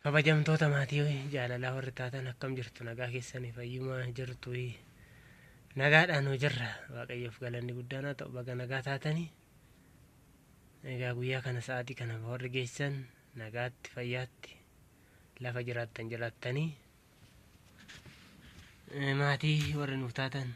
Kabajamtoota maatii jaalalaa warri taatan, akkam jirtu? Nagaa keessanii? Fayyumaa jirtu? Nagaadhaan nu jirra. Waaqayyoof galanni guddaan haa ta'u. Baga nagaa taatanii. Egaa guyyaa kana sa'aatii kana warri geessan nagaatti fayyaatti lafa jiraattan jiraattanii, maatii warri nuuf taatan,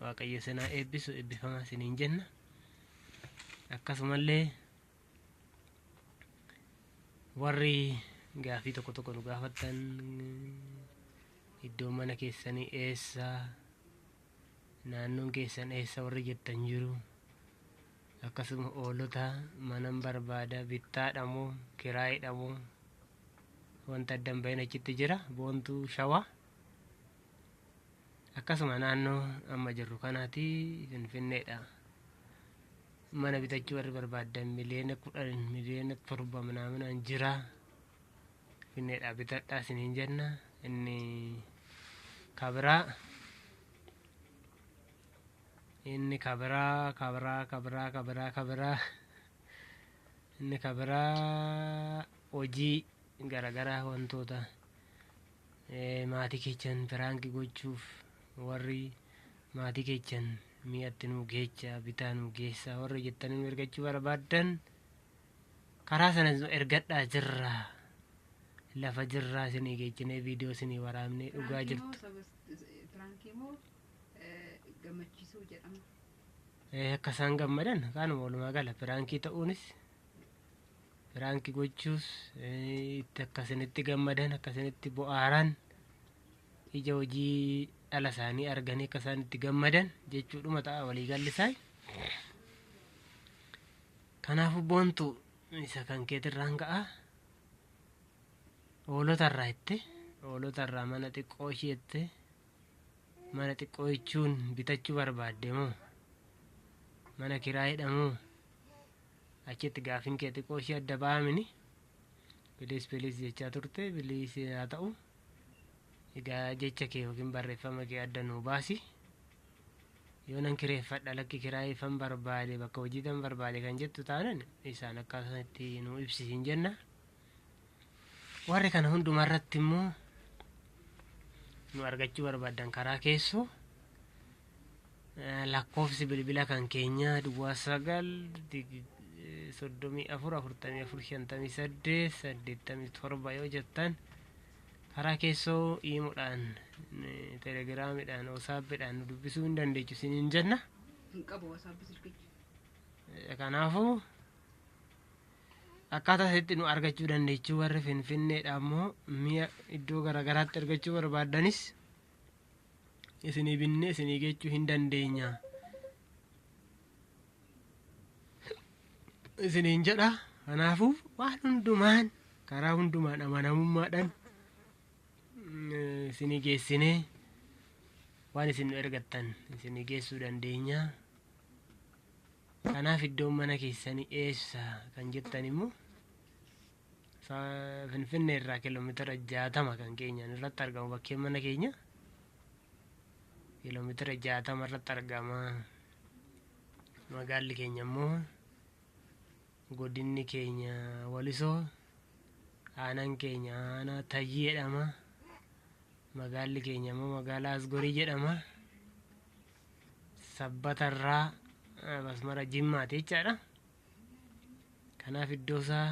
Waaqayyo sinaa eebbisu, eebbifamaa isiniin jenna. Akkasumallee warri gaafii tokko tokko nu gaafattan, iddoo mana keessanii eessa, naannoon keessan eessa warri jettan jiru. Akkasuma oolota manan barbaada, bittaadha moo kiraayidha moo wanta adda hin bahin achitti jira. Boontuu Shawaa, akkasuma naannoo amma jirru kanaati, Finfinneedha. Mana bitachuu warri barbaaddan 10 miliyoona, 7 miliyoona minaaminaan jira, Finfinneedha, bitadhaa isiniin jenna. Inni kabiraa, inni kabiraa kabiraa kabiraa kabiraa kabiraa inni kabiraa hojii garagaraa wantoota maatii keechan prank gochuuf, warri maatii keechan mi'atti nuu geecha, bitaa nuu geessa warri jettanii nu ergachuu barbaaddan, karaa sana nu ergadhaa, jirra, lafa jirraa isinii geechinee viidiyoo isinii waraabnee dhugaa jirtu. Prank moo gammachiisuu jedhama? Akka isaan gammadan kanuma. Walumaa gala prank ta'uunis, prank gochuus, itti akkasinitti gammadan, akkasinitti bo'aaran, ija hojii dhala isaanii arganii akka isaan itti gammadan jechuudhuma ta'a waliigalli isaa. Kanaafuu Boontu, isa kan keetirraan ga'a. Hoolotarraa itti hoolotarraa mana xiqqoo isheette, mana xiqqoo jechuun bitachuu barbaadde moo mana kiraayidha moo, achitti gaafin kee xiqqoo ishee adda ba'amini. Please, please jechaa turte. Please haa ta'u, egaa jecha kee yookiin barreeffama kee adda nuu baasi. Yoo nan kireeffadha, lakki kiraayifan barbaade, bakka hojiitan barbaade kan jettu taanan, isaan akkaataa itti nuu ibsisiin jenna. Warri kana hundumarratti immoo nu argachuu barbaaddan, karaa keessoo lakkoofsi bilbila kan keenyaa 09 34 44 58 87 yoo jettan, karaa keessoo iimuudhaan, Telegiraamidhaan, WhatsAppiidhaan nu dubbisuu hin dandeechu isiniin jenna. Hin qabu WhatsApp silkichi. Kanaafuu akkaataa isitti nu argachuu dandeechuu. Warri Finfinneedha immoo mi'a iddoo garaagaraatti argachuu barbaaddanis isinii binnee isinii geechuu hin dandeenya isiniin jedha. Kanaafuu waan hundumaan, karaa hundumaan amanamummaadhaan isinii geessinee waan isin nu ergattan isinii geessuu dandeenya. Kanaaf iddoon mana keessanii eessa kan jettan immoo, Finfinnee irraa kiiloomeetira 60 kan keenyaan irratti argamu. Bakkeen mana keenya kiiloomeetira 60 irratti argama. Magaalli keenya immoo, godinni keenya Walisoo, aanaan keenya aanaa Tayyii jedhama. Magaalli keenya immoo magaalaa Asgorii jedhama. Sabbatarraa basmara Jimmaati jechaadha. Kanaaf iddoo isaa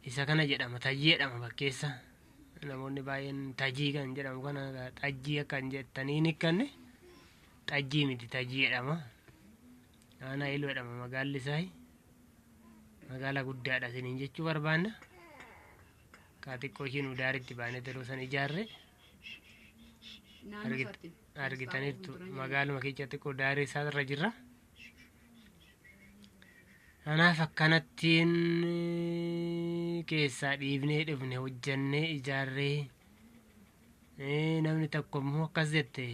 isa kana jedhama, Tayyii jedhama bakkeessa. Namoonni baay'een Tajii kan jedhamu kana xajjii akka hin jettanii hin hiikkanne, xajjii miti, Tajii jedhama. Aanaa Iluu jedhama magaalli isaa. Magaalaa guddaadha isiniin jechuu barbaanna. Kaa xiqqoo ishii nu daaritti baanee yeroo san ijaarre Naannoo isaatti. Argitaniirtu, magaaluma keessa xiqqoo daarii isaa irra jirra. Kanaaf akkanattiin keessaa dhiibnee dhufne, hojjannee ijaarree. Namni tokko immoo akkas jette,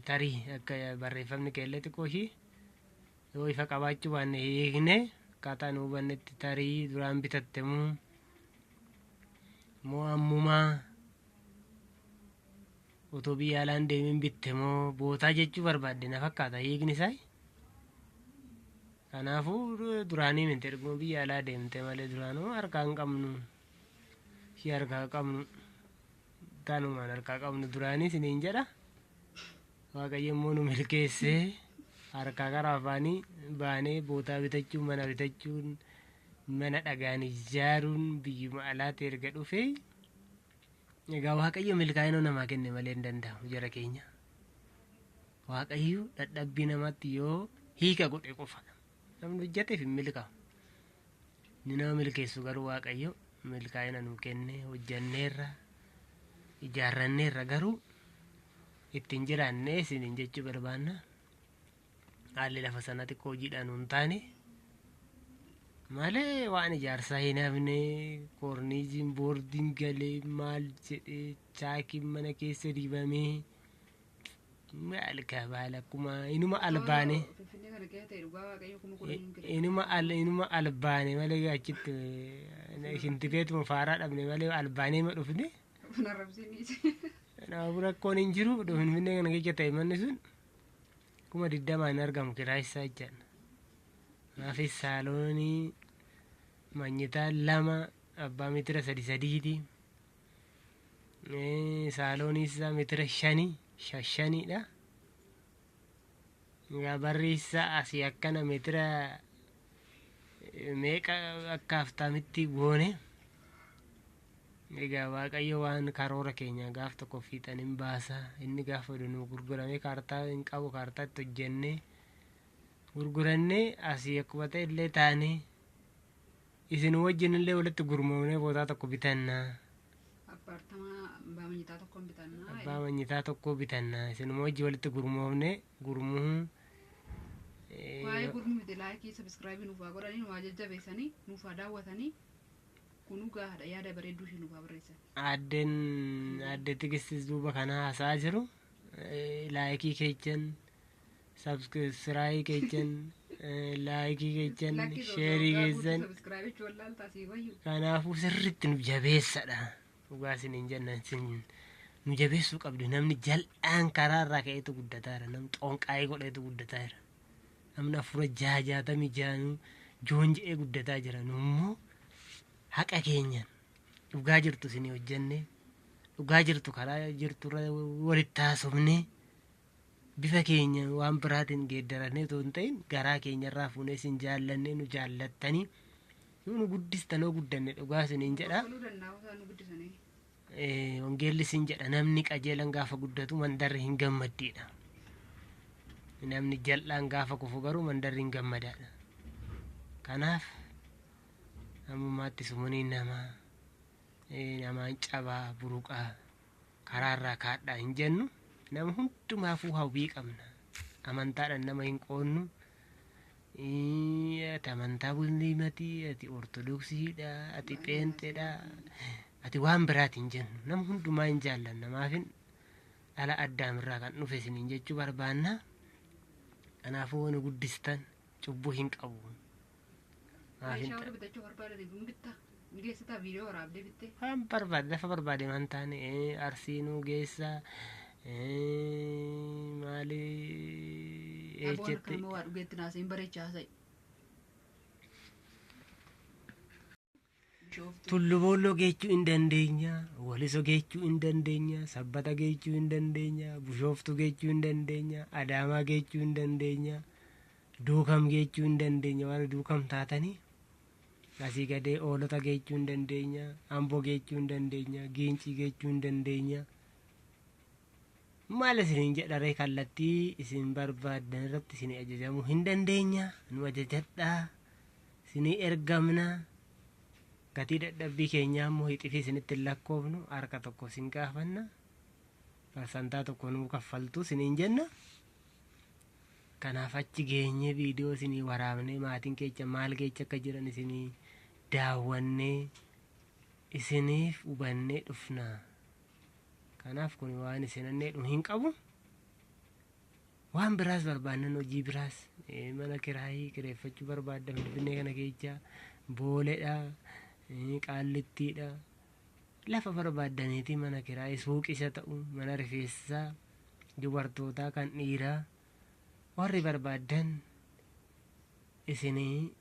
tarii akka barreeffamni keellee xiqqoo ishii yoo ifa qabaachuu baanne hiikne, akkaataa nu hubannetti, tarii duraan bitatte moo moo ammumaa otoo biyya alaan deemin bitte moo bootaa jechuu barbaadde na fakkaata hiikni isaa. Kanaafuu duraanii miti, erguma biyya alaa deemte malee duraanuu harkaa hin qabnu. Ishee harkaa qabnu tanumaan harkaa qabnu duraanii isiniin jedha. Waaqayyo immoo nu milkeessee harkaa gara afaanii baanee bootaa bitachuun mana bitachuun mana dhagaan ijaaruun biyyuma alaatti erga dhufee egaa Waaqayyo milkaa'ina namaa kenne malee hin danda'amu jara keenya. Waaqayyo dadhabbii namaatti yoo hiika godhe qofa namni hojjeteef hin milkaa'u. Inni nama milkeessu garuu Waaqayyo milkaa'ina nuu kenne hojjanneerra ijaarranneerra garuu ittiin jiraannee isiniin jechuu barbaanna. Haalli lafa sanaa xiqqoo hojiidhaan nuun taane malee waan ijaarsaa hin hafne koorniiziin boordiin galee maal jedhee chaakiin mana keessa dibamee maal kabaala akkuma inuma albaane Finfinnee kana keessa ta'e dhugaa Waaqayyo 10,000 hin kenne. Inuma al inuma albaane malee achitti shintibeetuma faaraa dhabne malee albaanee ma dhufne. Buna rabsiinis. Kanaafuu rakkoon hin jiru. Finfinnee kana keessa ta'e manni sun 20,000 hin argamu kiraa isaa jechaadha. Kanaafis saaloonii manyitaa lama abbaa meetira sadi sadiiti. Saaloonii isaa meetira shani shashaniidha. Egaa barri isaa asii akkana meetira meeqa akka haftaamitti goone. Egaa Waaqayyo waan karoora keenya gaaf tokko fiixan hin baasa. Inni gaafa nu gurguramee kaartaa hin qabu kaartaa itti hojjennee gurgurannee asii akkuma ta'e illee taane isin wajjin illee walitti gurmoomnee bootaa tokko bitannaa. Appaartamaa abbaa manyitaa tokko hin bitannaa. Abbaa manyitaa tokko bitannaa. Isinuma wajjin walitti gurmoomnee gurmuu. Waa'ee gurmuu miti like subscribe nuuf haa godhanii nu haa jajjabeessanii nuuf haa daawwatanii kunuu gahaadha yaada bareedduu ishee nuuf haa barreessan. Addeen aadde Tigistis duuba kana haasa'aa jiru. Like keechan subscribe keechan like keechan share keessan Subscribe jechuun wallaaltaa sii wayyu. Kanaafuu sirriitti nu jabeessadha. Dhugaa isiniin jenna isin nu jabeessuu qabdu. Namni jal'aan karaa irraa ka'eetu guddataa jira. Namni xonqaa'ee godheetu guddataa jira. Namni afura jaha jaatamii jahanuu joon jedhee guddataa jira. Nu immoo haqa keenyan dhugaa jirtu isinii hojjenne dhugaa jirtu karaa jirtu irra walitti haasofne bifa keenya waan biraatiin geeddarannee otoo hin ta'in garaa keenya irraa fuunee isin jaallannee nu jaallattanii yoo nu guddistan yoo guddanne dhugaa isiniin jedha. Toluu danda'u isaan nu guddisanii. Wangeelli isin jedha namni qajeelan gaafa guddatu mandarri hin gammaddiidha. Namni jal'aan gaafa kufu garuu mandarri hin gammadaadha. Kanaaf ammumaatti sumuniin namaa namaan cabaa buruqaa karaarraa kaadhaa hin jennu nama hundumaafuu hawwii qabna. Amantaadhaan nama hin qoonnu. Ati amantaa musliimatii, ati ortodoksiidha, ati pheenxeedha, ati waan biraati hin jennu. Nama hundumaa hin jaallanna. Maafin dhala addaamirraa kan dhufe isiniin jechuu barbaanna. Kanaafuu nu guddistan cubbuu hin qabu. Maafin Meeshaa warra bitachuu barbaadaniif hin bittaa. Hin geessitaa viidiyoo waraabdee bittee. Waan barbaade lafa barbaade waan taane arsii nu geessa maali Aboon eechetti akka nama waa dhugeetti naasee hin bareechaa haasa'i. Bishooftuu. Tullu Boolloo geechuu hin dandeenya, Waliso geechuu hin dandeenya, Sabbata geechuu hin dandeenya, Bushooftuu geechuu hin dandeenya, Adaamaa geechuu hin dandeenya, Duukam geechuu hin dandeenya. Warri Duukam taatanii asii gadee Oolota geechuu hin dandeenya, Amboo geechuu hin dandeenya, Giincii geechuu hin dandeenya. Maal isiniin jedharee kallattii isin barbaaddan irratti isinii ajajamuu hin dandeenya. Nu ajajadhaa, isinii ergamna. Gatii dadhabbii keenyaa immoo hixifii isinitti hin lakkoofnu harka tokko isin gaafanna. Parsantaa tokko nuu kaffaltu isiniin jenna. Kanaaf achi geenyee viidiyoo isinii waraabnee maatiin keessa maal keessa akka jiran isinii daawwannee isiniif hubannee dhufna. Kanaaf kun waan isin anneedhu hin qabu. Waan biraas barbaannan hojii biraas mana kiraayii kireeffachuu barbaadda Finfinnee kana keessa Booledha, Qaallittiidha. Lafa barbaaddaniiti mana kiraayii suuqii isa ta'u mana rifeensaa dubartootaa kan dhiiraa warri barbaaddan isinii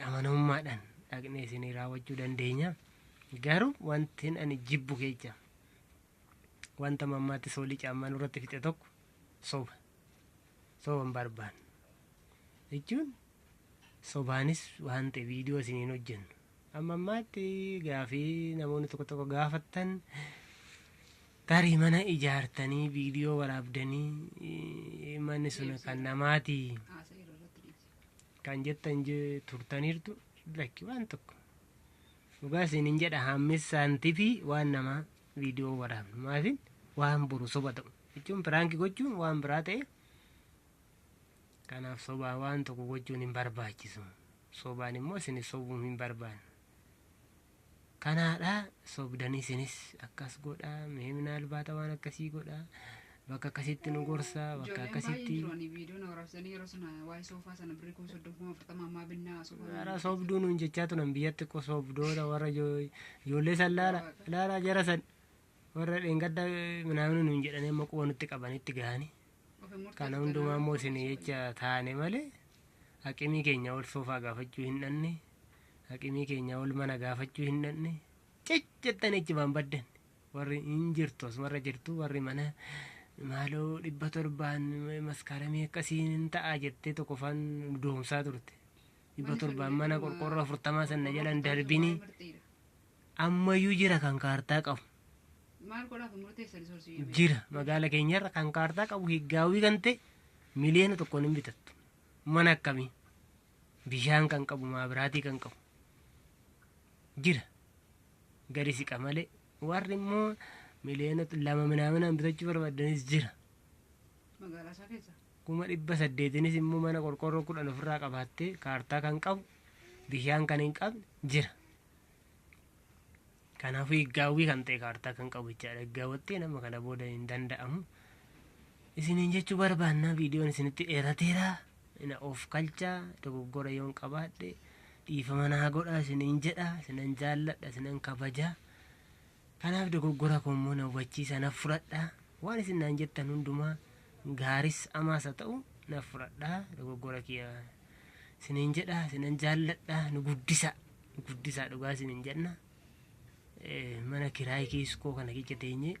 amanamummaadhaan dhaqnee isinii raawwachuu dandeenya. Garuu wanti ani jibbu keessa wanta mammaatti soolii caammaa nurratti fixe tokko soba. Soba hin barbaannu. Jechuun sobaanis waan ta'e viidiyoo isiniin hojjennu. Amma ammaatti gaafii namoonni tokko tokko gaafattan tarii mana ijaartanii viidiyoo waraabdanii manni sun kan namaati Haasa'eera irratti dhiisi. kan jettan turtaniirtu lakki waan tokko. Dhugaa isiniin jedha hammis saantifii waan namaa viidiyoo waraabnu maaliin waan boru soba ta'u jechuun piraanki gochuun waan biraa ta'e kanaaf sobaa waan tokko gochuun hin barbaachisu. Sobaan immoo isin sobuun hin barbaanne. Kanaadha sobdanii isinis akkas godhaa mee minaalbaata waan akkasii godhaa bakka akkasitti nu gorsaa bakka Ijoolleen baay'een akkasitti jiru ani viidiyoo na waraabsanii yeroo sana waa'ee soofaa sana birrii 30,000 40,000 ammaa binnaa soofaa. Warra sobduu nuun jechaa turan biyyatti ko sobdoota warra ijoollee san laala laala jara san warra dheengadda minaamni nuun jedhanii amma quba nutti qabanitti gahanii kana hundumaa immoo isin jecha taane malee haqimii keenya ol soofaa gaafachuu hin dhanne haqimii keenya ol mana gaafachuu hin dhanne ciccettanii achi baan baddan warri hin jirtu asumarra jirtu warri mana maaloo 700 maskaaramii akkasiin hin ta'a jettee tokko faan doomsaa turte. 700 mana qorqorroo 40 sana jalan darbini ammayyuu jira kan kaartaa qabu. Maal godhaaf murteessanii soorsiyyuu? Jira magaala keenyarra kan kaartaa qabu higgaawii kan ta'e 1 miliyoona hin bitattu. Mana akkamii bishaan kan qabu maabiraatii kan qabu jira gadi siqa malee warri immoo 2 miliyoona minaaminaan bitachuu barbaadanis jira. Magaalaa isaa keessa. 800,000nis immoo mana qorqorroo 10 ofirraa qabaattee kaartaa kan qabu bishaan kan hin qabne jira. Kanaafuu higgaawwii kan ta'e kaartaa kan qabu jechaadha. Higgaawwattee nama kana booda hin danda'amu. Isiniin jechuu barbaannaa viidiyoon isinitti dheerateera. Ina of kalchaa dogoggora yoon qabaadhe dhiifama naa godha isiniin jedha isinan jaalladha isinan kabajaa. Kanaaf dogoggora koo immoo na hubachiisa na fudhadha. Waan isin naan jettan hundumaa gaaris amaas haa ta'u na fudhadha dogoggora kiyya isiniin jedha isinan jaalladha nu guddisa nu guddisa dhugaa isiniin jenna. Mana kiraayii kiiskoo kana keessa teenyee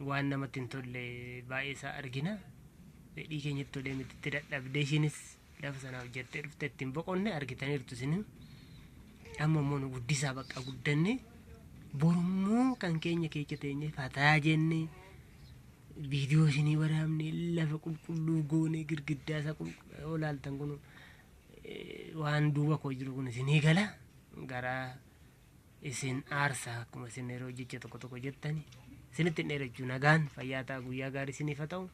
waan namatti hin tolle baay'ee isaa argina. Fedhii keenyatti tolee miti itti dadhabdee ishiinis lafa sanaaf jettee dhufte ittiin boqonne argitaniirtu isin. Amma immoo nu guddisaa bakka guddanne borummoo kan keenya keessa teenyee fataa jenne viidiyoo isinii waraabne lafa qulqulluu goone girgiddaa isaa qulqulluu laaltan kun waan duuba koo jiru kun isinii gala garaa isin aarsaa akkuma isin yeroo jecha tokko tokko jettani isinitti hin dheerachuu nagaan fayyaa ta'a guyyaa gaarii isiniif haa ta'u.